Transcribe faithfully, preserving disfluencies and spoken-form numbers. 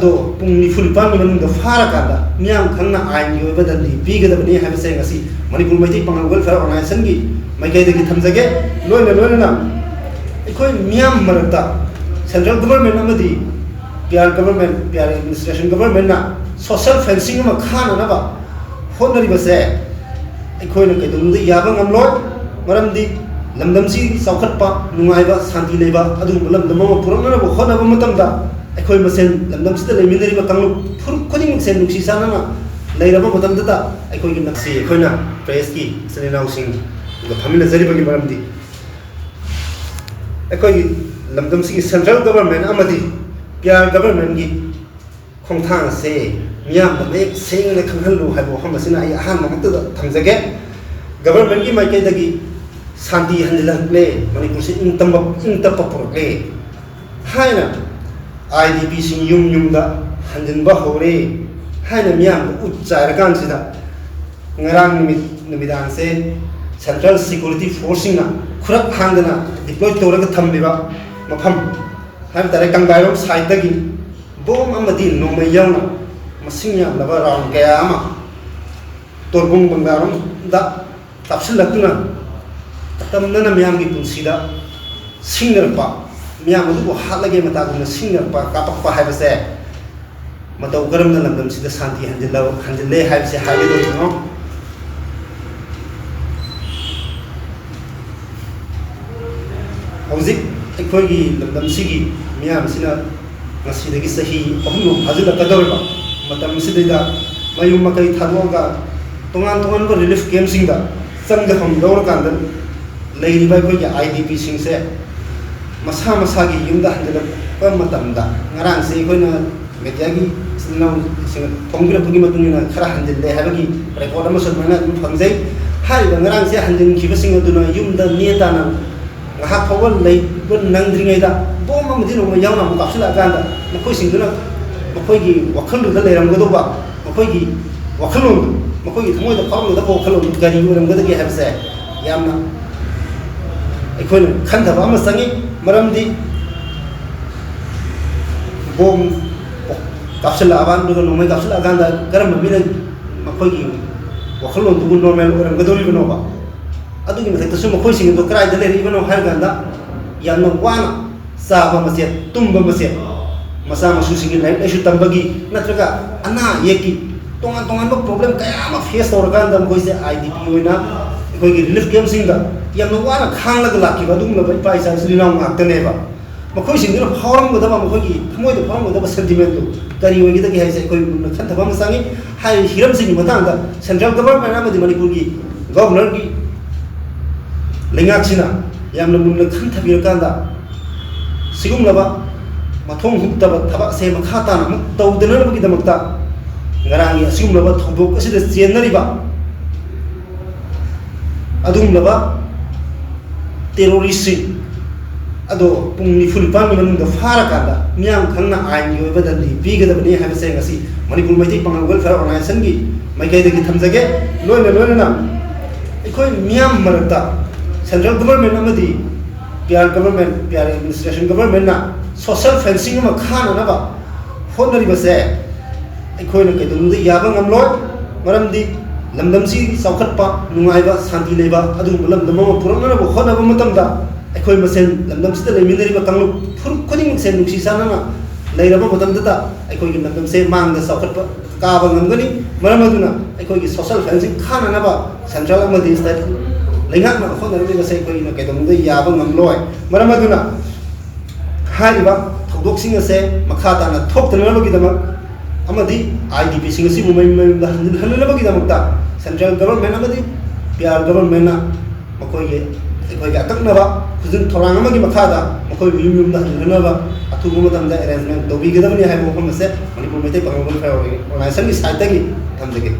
ꯑꯗꯣ ꯄꯨꯡ ꯅꯤꯐꯨ ꯅꯤꯄꯥꯟꯒꯤ ꯃꯅꯨꯡꯗ ꯐꯥꯔꯀꯥꯟꯗ ꯃꯤꯌꯥꯝ ꯈꯪꯅ ꯑꯥꯏꯟꯒꯤ ꯑꯣꯏꯕ ꯗꯟꯗꯤ ꯄꯤꯒꯗꯕꯅꯤ ꯍꯥꯏꯕꯁꯦ ꯉꯁꯤ ꯃꯅꯤꯄꯨꯔ ꯃꯩꯇꯩ ꯄꯥꯉꯜ ꯋꯦꯜꯐꯤꯌꯔ ꯑꯣꯔꯒꯅꯥꯏꯖꯦꯁꯟꯒꯤ ꯃꯥꯏꯀꯩꯗꯒꯤ ꯊꯝꯖꯒꯦ꯫ ꯂꯣꯏꯅ ꯂꯣꯏꯅꯅ ꯑꯩꯈꯣꯏ ꯃꯤꯌꯥꯝ ꯃꯔꯛꯇ ꯁꯦꯟꯇ꯭ꯔꯦꯜ ꯒꯚꯔꯟꯃꯦꯟ ꯑꯃꯗꯤ P R government, P R administration ꯒꯚꯔꯟꯃꯦꯟꯅ ꯁꯣꯁꯦꯜ ꯐꯦꯟꯁꯤꯡ ꯑꯃ ꯈꯥꯅꯅꯕ ꯍꯣꯠꯅꯔꯤꯕꯁꯦ ꯑꯩꯈꯣꯏꯅ ꯀꯩꯗꯧꯅꯨꯡꯗ ꯌꯥꯕ ꯉꯝꯂꯣꯏ꯫ ꯃꯔꯝꯗꯤ ꯂꯝꯗꯝꯁꯤ ꯆꯥꯎꯈꯠꯄ, ꯅꯨꯡꯉꯥꯏꯕ, ꯁꯥꯟꯇꯤ ꯂꯩꯕ ꯑꯗꯨꯒꯨꯝꯕ ꯂꯝꯗꯝ ꯑꯃ ꯄꯨꯔꯛꯅꯅꯕ ꯍꯣꯠꯅꯕ ꯃꯇꯝꯗ ꯑꯩꯈꯣꯏ ꯃꯁꯦꯟ ꯂꯝꯗꯝꯁꯤꯗ ꯂꯩꯃꯤꯟꯅꯔꯤꯕ ꯀꯥꯡꯂꯨꯞ ꯐꯨꯔꯨꯞ ꯈꯨꯗꯤꯡꯃꯛꯁꯦ ꯅꯨꯡꯁꯤ ꯆꯥꯟꯅꯅ ꯂꯩꯔꯕ ꯃꯇꯝꯗꯇ ꯑꯩꯈꯣꯏꯒꯤ ꯅꯛꯁꯤ ꯑꯩꯈꯣꯏꯅ ꯄ꯭ꯔꯦꯁꯀꯤ ꯏꯆꯤꯜ ꯏꯅꯥꯎꯁꯤꯡꯒ ꯐꯝꯃꯤꯟꯅꯖꯔꯤꯕꯒꯤ ꯃꯔꯝꯗꯤ ꯑꯩꯈꯣꯏꯒꯤ ꯂꯝꯗꯝꯁꯤꯒꯤ ꯁꯦꯟꯇ꯭ꯔꯦꯜ ꯒꯚꯔꯟꯃꯦꯟ ꯑꯃꯗꯤ ꯄꯤ ꯑꯥꯔ ꯒꯚꯔꯟꯃꯦꯟꯒꯤ ꯈꯣꯡꯊꯥꯡꯁꯦ ꯃꯤꯌꯥꯝꯗ ꯃꯌꯦꯛ ꯁꯦꯡꯅ ꯈꯪꯍꯜꯂꯨ ꯍꯥꯏꯕ ꯋꯥꯐꯝ ꯑꯁꯤꯅ ꯑꯩ ꯑꯍꯥꯟꯕꯃꯛꯇꯗ ꯊꯝꯖꯒꯦ꯫ ꯒꯚꯔꯟꯃꯦꯟꯒꯤ ꯃꯥꯏꯀꯩꯗꯒꯤ ꯁꯥꯟꯇꯤ ꯍꯟꯖꯤꯜꯂꯛꯂꯦ, ꯃꯅꯤꯄꯨꯔꯁꯤ ꯏꯪ ꯇꯝꯕ, ꯏꯪ ꯇꯞꯄ ꯄꯨꯔꯛꯂꯦ ꯍꯥꯏꯅ ꯑꯥꯏ ꯗꯤ ꯄꯤꯁꯤꯡ ꯌꯨꯝ ꯌꯨꯝꯗ ꯍꯟꯖꯤꯟꯕ ꯍꯧꯔꯦ ꯍꯥꯏꯅ ꯃꯤꯌꯥꯝꯗ ꯎꯠ ꯆꯥꯏꯔꯀꯥꯟꯁꯤꯗ ꯉꯔꯥꯡ ꯅꯨꯃꯤꯠ ꯅꯨꯃꯤꯗꯥꯡꯁꯦ ꯁꯦꯟꯇ꯭ꯔꯦꯜ ꯁꯦꯀ꯭ꯌꯨꯔꯤꯇꯤ ꯐꯣꯔꯁꯁꯤꯡꯅ ꯈꯨꯔꯞ ꯍꯥꯡꯗꯅ ꯗꯤꯄ꯭ꯂꯣꯏ ꯇꯧꯔꯒ ꯊꯝꯂꯤꯕ ꯃꯐꯝ ꯍꯥꯏꯕ ꯇꯥꯔꯦ, ꯀꯪꯕꯥꯏꯔꯣꯝ ꯁꯥꯏꯠꯇꯒꯤ ꯕꯣꯝ ꯑꯃꯗꯤ ꯅꯣꯡꯃꯩ ꯌꯥꯎꯅ ꯃꯁꯤꯡ ꯌꯥꯝꯂꯕ ꯔꯥꯎꯟ ꯀꯌꯥ ꯑꯃ ꯇꯣꯔꯕꯨꯡ ꯕꯪꯒ꯭ꯂꯥꯔꯣꯝꯗ ꯀꯥꯞꯁꯤꯜꯂꯛꯇꯨꯅ ꯇꯝꯅꯅ ꯃꯤꯌꯥꯝꯒꯤ ꯄꯨꯟꯁꯤꯗ ꯁꯤꯡꯅꯔꯛꯄ, ꯃꯤꯌꯥꯝ ꯑꯗꯨꯕꯨ ꯍꯥꯠꯂꯒꯦ ꯃꯇꯥꯒꯨꯝꯅ ꯁꯤꯡꯅꯔꯛꯄ, ꯀꯥꯞꯄꯛꯄ ꯍꯥꯏꯕꯁꯦ ꯃꯇꯧ ꯀꯔꯝꯅ ꯂꯝꯗꯝꯁꯤꯗ ꯁꯥꯟꯇꯤ ꯍꯟꯖꯤꯜꯂ-, ꯍꯟꯖꯤꯜꯂꯦ ꯍꯥꯏꯕꯁꯦ ꯍꯥꯏꯒꯗꯧꯔꯤꯕꯅꯣ? ꯍꯧꯖꯤꯛ ꯑꯩꯈꯣꯏꯒꯤ ꯂꯝꯗꯝꯁꯤꯒꯤ ꯃꯤꯌꯥꯝꯁꯤꯅ ꯉꯁꯤꯗꯒꯤ ꯆꯍꯤ ꯑꯍꯨꯝꯂꯣꯝ ꯐꯥꯖꯤꯜꯂꯛꯀꯗꯧꯔꯤꯕ ꯃꯇꯝꯁꯤꯗꯩꯗ ꯃꯌꯨꯝ ꯃꯀꯩ ꯊꯥꯗꯣꯛꯑꯒ ꯇꯣꯉꯥꯟ ꯇꯣꯉꯥꯟꯕ ꯔꯤꯂꯤꯐ ꯀꯦꯝꯁꯤꯡꯗ ꯆꯪꯖꯐꯝ ꯂꯧꯔꯀꯥꯟꯗ ꯂꯩꯔꯤꯕ ꯑꯩꯈꯣꯏꯒꯤ ꯑꯥꯏ ꯗꯤ ꯄꯤꯁꯤꯡꯁꯦ ꯃꯁꯥ ꯃꯁꯥꯒꯤ ꯌꯨꯝꯗ ꯍꯟꯖꯤꯜꯂꯛꯄ ꯃꯇꯝꯗ ꯉꯔꯥꯡꯁꯦ ꯑꯩꯈꯣꯏꯅ ꯃꯦꯗꯤꯌꯥꯒꯤ ꯏꯆꯤꯜ ꯏꯅꯥꯎꯁꯤꯡꯅ ꯐꯣꯡꯕꯤꯔꯛꯄꯒꯤ ꯃꯇꯨꯡ ꯏꯟꯅ ꯈꯔ ꯍꯟꯖꯤꯜꯂꯦ ꯍꯥꯏꯕꯒꯤ ꯔꯦꯀꯣꯔꯠ ꯑꯃꯁꯨ ꯑꯗꯨꯃꯥꯏꯅ ꯑꯗꯨꯝ ꯐꯪꯖꯩ꯫ ꯍꯥꯏꯔꯤꯕ ꯉꯔꯥꯡꯁꯦ ꯍꯟꯖꯤꯟꯈꯤꯕꯁꯤꯡ ꯑꯗꯨꯅ ꯌꯨꯝꯗ ꯅꯦ ꯇꯥꯅ ꯉꯥꯏꯍꯥꯛ ꯐꯥꯎꯕ ꯂꯩꯕ ꯅꯪꯗ꯭ꯔꯤꯉꯩꯗ ꯕꯣꯝ ꯑꯃꯗꯤ ꯅꯣꯡꯃꯩ ꯌꯥꯎꯅ ꯑꯃꯨꯛ ꯀꯥꯞꯁꯤꯜꯂꯛꯑꯀꯥꯟꯗ ꯃꯈꯣꯏꯁꯤꯡꯗꯨꯅ ꯃꯈꯣꯏꯒꯤ ꯋꯥꯈꯜꯗꯨꯗ ꯂꯩꯔꯝꯒꯗꯧꯕ, ꯃꯈꯣꯏꯒꯤ ꯋꯥꯈꯜꯂꯣꯟꯗꯨ, ꯃꯈꯣꯏꯒꯤ ꯊꯃꯣꯏꯗ ꯐꯥꯎꯔꯝꯒꯗꯕ ꯋꯥꯈꯜꯂꯣꯟꯗꯨ ꯀꯔꯤ ꯑꯣꯏꯔꯝꯒꯗꯒꯦ ꯍꯥꯏꯕꯁꯦ ꯌꯥꯝꯅ ꯑꯩꯈꯣꯏꯅ ꯈꯟꯊꯕ ꯑꯃ ꯆꯪꯉꯤ꯫ ꯃꯔꯝꯗꯤ ꯕꯣꯝ ꯀꯥꯞꯁꯤꯜꯂꯛꯑꯕ, ꯑꯗꯨꯒ ꯅꯣꯡꯃꯩ ꯀꯥꯞꯁꯤꯜꯂꯛꯑꯀꯥꯟꯗ ꯀꯔꯝꯕ ꯃꯤꯅ ꯃꯈꯣꯏꯒꯤ ꯋꯥꯈꯜꯂꯣꯟꯗꯨꯕꯨ ꯅꯣꯔꯃꯦꯜ ꯑꯣꯏꯔꯝꯒꯗꯧꯔꯤꯕꯅꯣꯕ? ꯑꯗꯨꯒꯤ ꯃꯊꯛꯇꯁꯨ ꯃꯈꯣꯏꯁꯤꯡ ꯑꯗꯨ ꯀꯗꯥꯏꯗ ꯂꯩꯔꯛꯏꯕꯅꯣ ꯍꯥꯏꯔ ꯀꯥꯟꯗ, ꯌꯥꯝꯅ ꯋꯥꯅ ꯆꯥꯕ ꯃꯆꯦꯠ, ꯇꯨꯝꯕ ꯃꯆꯦꯠ, ꯃꯆꯥ ꯃꯁꯨꯁꯤꯡꯒꯤ ꯂꯥꯏꯔꯤꯛ ꯂꯥꯏꯁꯨ ꯇꯝꯕꯒꯤ ꯅꯠꯇ꯭ꯔꯒ ꯑꯅꯥ ꯑꯌꯦꯛꯀꯤ ꯇꯣꯉꯥꯟ ꯇꯣꯉꯥꯟꯕ ꯄ꯭ꯔꯣꯕ꯭ꯂꯦꯝ ꯀꯌꯥ ꯑꯃ ꯐꯦꯁ ꯇꯧꯔꯀꯥꯟꯗ ꯃꯈꯣꯏꯁꯦ ꯑꯥꯏ ꯗꯤ ꯄꯤ ꯑꯣꯏꯅ ꯑꯩꯈꯣꯏꯒꯤ ꯔꯤꯂꯤꯐ ꯀꯦꯝꯁꯤꯡꯗ ꯌꯥꯝꯅ ꯋꯥꯅ ꯈꯥꯡꯂꯒ ꯂꯥꯛꯈꯤꯕ ꯑꯗꯨꯒꯨꯝꯂꯕ ꯏꯄꯥ ꯏꯆꯥ ꯏꯆꯤꯜ ꯏꯅꯥꯎ ꯉꯥꯛꯇꯅꯦꯕ꯫ ꯃꯈꯣꯏꯁꯤꯡꯗꯨꯅ ꯐꯥꯎꯔꯝꯒꯗꯕ, ꯃꯈꯣꯏꯒꯤ ꯊꯃꯣꯏꯗ ꯐꯥꯎꯔꯝꯒꯗꯕ ꯁꯦꯟꯇꯤꯃꯦꯟꯗꯨ ꯀꯔꯤ ꯑꯣꯏꯒꯗꯒꯦ ꯍꯥꯏꯕꯁꯦ ꯑꯩꯈꯣꯏ ꯃꯨꯟꯅ ꯈꯟꯊꯕ ꯑꯃ ꯆꯪꯉꯤ꯫ ꯍꯥꯏꯔꯤꯕ ꯍꯤꯔꯝꯁꯤꯡꯒꯤ ꯃꯇꯥꯡꯗ ꯁꯦꯟꯇ꯭ꯔꯦꯜ ꯒꯚꯔꯟꯃꯦꯟ ꯑꯃꯗꯤ ꯃꯅꯤꯄꯨꯔꯒꯤ ꯒꯚꯔꯅꯔꯒꯤ ꯂꯩꯉꯥꯛꯁꯤꯅ ꯌꯥꯝꯅ ꯃꯨꯟꯅ ꯈꯟꯊꯕꯤꯔꯀꯥꯟꯗ ꯁꯤꯒꯨꯝꯂꯕ ꯃꯊꯣꯡ ꯍꯨꯛꯇꯕ ꯊꯕꯛ ꯑꯁꯦ ꯃꯈꯥ ꯇꯥꯅ ꯑꯃꯨꯛ ꯇꯧꯗꯅꯕꯒꯤꯗꯃꯛꯇ ꯉꯔꯥꯡꯒꯤ ꯑꯁꯤꯒꯨꯝꯂꯕ ꯊꯧꯗꯣꯛ ꯑꯁꯤꯗ ꯆꯦꯟꯅꯔꯤꯕ ꯑꯗꯨꯒꯨꯝꯂꯕ ꯇꯦꯔꯣꯔꯤꯁꯁꯤꯡ ꯑꯗꯣ ꯄꯨꯡ ꯅꯤꯐꯨ ꯅꯤꯄꯥꯟꯒꯤ ꯃꯅꯨꯡꯗ ꯐꯥꯔꯀꯥꯟꯗ ꯃꯤꯌꯥꯝ ꯈꯪꯅ ꯑꯥꯏꯟꯒꯤ ꯑꯣꯏꯕ ꯗꯟꯗꯤ ꯄꯤꯒꯗꯕꯅꯤ ꯍꯥꯏꯕꯁꯦ ꯉꯁꯤ ꯃꯅꯤꯄꯨꯔ ꯃꯩꯇꯩ ꯄꯥꯉꯜ ꯋꯦꯜꯐꯤꯌꯔ ꯑꯣꯔꯒꯅꯥꯏꯖꯦꯁꯟꯒꯤ ꯃꯥꯏꯀꯩꯗꯒꯤ ꯊꯝꯖꯒꯦ꯫ ꯂꯣꯏꯅ ꯂꯣꯏꯅꯅ ꯑꯩꯈꯣꯏ ꯃꯤꯌꯥꯝ ꯃꯔꯛꯇ ꯁꯦꯟꯇ꯭ꯔꯦꯜ ꯒꯚꯔꯟꯃꯦꯟ ꯑꯃꯗꯤ P R government, P R administration ꯒꯚꯔꯟꯃꯦꯟꯅ ꯁꯣꯁꯦꯜ ꯐꯦꯟꯁꯤꯡ ꯑꯃ ꯈꯥꯅꯅꯕ ꯍꯣꯠꯅꯔꯤꯕꯁꯦ ꯑꯩꯈꯣꯏꯅ ꯀꯩꯗꯧꯅꯨꯡꯗ ꯌꯥꯕ ꯉꯝꯂꯣꯏ꯫ ꯃꯔꯝꯗꯤ ꯂꯝꯗꯝꯁꯤꯒꯤ ꯆꯥꯎꯈꯠꯄ, ꯅꯨꯡꯉꯥꯏꯕ, ꯁꯥꯟꯇꯤ ꯂꯩꯕ ꯑꯗꯨꯒꯨꯝꯕ ꯂꯝꯗꯝ ꯑꯃ ꯄꯨꯔꯛꯅꯅꯕ ꯍꯣꯠꯅꯕ ꯃꯇꯝꯗ ꯑꯩꯈꯣꯏ ꯃꯁꯦꯟ ꯂꯝꯗꯝꯁꯤꯗ ꯂꯩꯃꯤꯟꯅꯔꯤꯕ ꯀꯥꯡꯂꯨꯞ ꯐꯨꯔꯨꯞ ꯈꯨꯗꯤꯡꯃꯛꯁꯦ ꯅꯨꯡꯁꯤ ꯆꯥꯟꯅꯅ ꯂꯩꯔꯕ ꯃꯇꯝꯗꯇ ꯑꯩꯈꯣꯏꯒꯤ ꯂꯝꯗꯝꯁꯦ ꯃꯥꯡꯗ ꯆꯥꯎꯈꯠꯄ ꯀꯥꯕ ꯉꯝꯒꯅꯤ꯫ ꯃꯔꯝ ꯑꯗꯨꯅ ꯑꯩꯈꯣꯏꯒꯤ ꯁꯣꯁꯦꯜ ꯐꯦꯟꯁꯤꯡ ꯈꯥꯅꯅꯕ ꯁꯦꯟꯇ꯭ꯔꯦꯜ ꯑꯃꯗꯤ ꯁ꯭ꯇꯦꯠ ꯂꯩꯉꯥꯛꯅ ꯍꯣꯠꯅꯔꯤꯕꯁꯦ ꯑꯩꯈꯣꯏꯅ ꯀꯩꯗꯧꯅꯨꯡꯗ ꯌꯥꯕ ꯉꯝꯂꯣꯏ꯫ ꯃꯔꯝ ꯑꯗꯨꯅ ꯍꯥꯏꯔꯤꯕ ꯊꯧꯗꯣꯛꯁꯤꯡ ꯑꯁꯦ ꯃꯈꯥ ꯇꯥꯅ ꯊꯣꯛꯇꯅꯅꯕꯒꯤꯗꯃꯛ ꯑꯃꯗꯤ ꯑꯥꯏ ꯗꯤ ꯄꯤꯁꯤꯡ ꯑꯁꯤꯕꯨ ꯃꯌꯨꯝ ꯃꯌꯨꯝꯗ ꯍꯟꯖꯤꯟꯍꯟꯅꯅꯕꯒꯤꯗꯃꯛꯇ ꯁꯦꯟꯇ꯭ꯔꯦꯜ ꯒꯚꯔꯟꯃꯦꯟ ꯑꯃꯗꯤ ꯄꯤ ꯑꯥꯔ ꯒꯚꯔꯟꯃꯦꯟꯅ ꯃꯈꯣꯏꯒꯤ, ꯑꯩꯈꯣꯏꯒꯤ ꯑꯀꯛꯅꯕ ꯈꯨꯖꯤꯟ ꯊꯧꯔꯥꯡ ꯑꯃꯒꯤ ꯃꯈꯥꯗ ꯃꯈꯣꯏꯕꯨ ꯌꯨꯝ ꯌꯨꯝꯗ ꯍꯟꯖꯤꯟꯅꯅꯕ ꯑꯊꯨꯕ ꯃꯇꯝꯗ ꯑꯦꯔꯦꯟꯖꯃꯦꯟ ꯇꯧꯕꯤꯒꯗꯕꯅꯤ ꯍꯥꯏꯕ ꯋꯥꯐꯝ ꯑꯁꯦ ꯃꯅꯤꯄꯨꯔ ꯃꯩꯇꯩ ꯄꯥꯉꯜ ꯋꯦꯜꯐꯤꯌꯔ ꯑꯣꯔꯒꯅꯥꯏꯖꯦꯁꯟꯒꯤ ꯁꯥꯏꯠꯇꯒꯤ ꯊꯝꯖꯒꯦ꯫